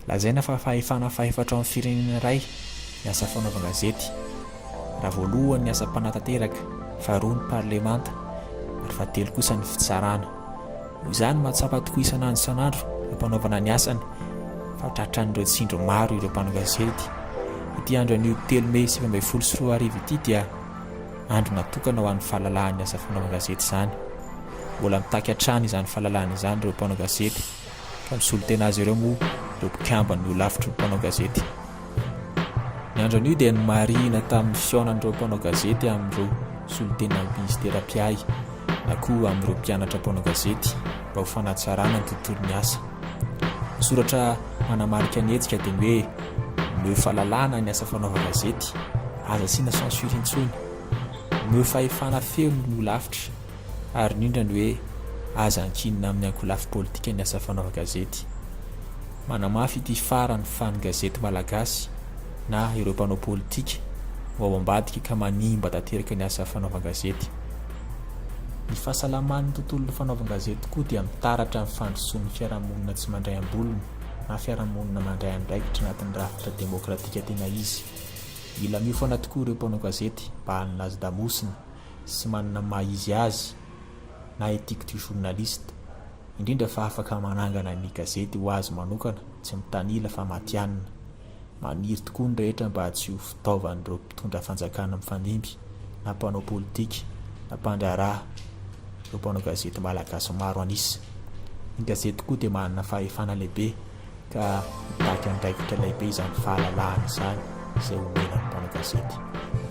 Lazaina fa fahefana fahefatra ao amin'ny firenena iray ny asa fanaovan-gazety. Raha voalohany ny asa mpanatanteraka, faharoa ny parlemanta ary fahatelo kosa ny fitsarana. Noho izany, mahatsapa tokoa isan'andro isan'andro am-panaovana ny asany fa tratran'ireo tsindry maro ireo mpanao gazety. Ity andro anio 3 mey 2019 ity dia andro natokana ho an'ny fahalalahan'ny asa fanaovan-gazety izany. Mbola mitaky hatrany izany fahalalahana izany ireo mpanao gazety ka misolo tena azy ireo moa ireo mpikamban'ny holafitry ny mpanao gazety. Ny andro anio dia nomarihina tamin'ny fihaonan'ireo mpanao gazety amin'ireo solontenan'ny minisitera mpiahy na koa amin'ireo mpianatra mpanao gazety mba ho fanatsarana ny tontolon'ny asa. Ny soratra manamarika ny hetsika dia ny hoe Omeo fahalalahana ny asa fanaovan-gazety, aza asiana censure intsony. Omeo fahefana feno ny holafitra ary indrindra ny hoe aza ankinina amin'ny ankolafy politika ny asa fanaovan-gazety. Manamafy ity farany fa ny gazety malagasy na ireo mpanao politika no ao ambadika ka manimba tanteraka ny asa fanaovan-gazety. Ny fahasalaman'ny tontolon'ny fanaovan-gazety koa dia mitaratra ny fandrosoan'ny fiarahamonina tsy mandray am-bolony na fiarahamonina mandray andraikitra anatin'ny rafitra demokratika tena izy. Mila miofana tokoa ireo mpanao gazety mba hanana azy damosina sy manana ny maha izy azy na éthique du journaliste. Indrindra fa afaka manangana ny gazety ho azy manokana, tsy mitanila fa matihanina. Maniry tokoa ny rehetra mba tsy ho fitaovan'ireo mpitondra fanjakana mifandimby, na mpanao politika, na mpandraharaha, ireo mpanao gazety malagasy maro an'isa. Ny gazety koa dia manana fahefana lehibe ka mitaky andraikitra lehibe izany fahalalahana izany izay omena ny mpanao gazety.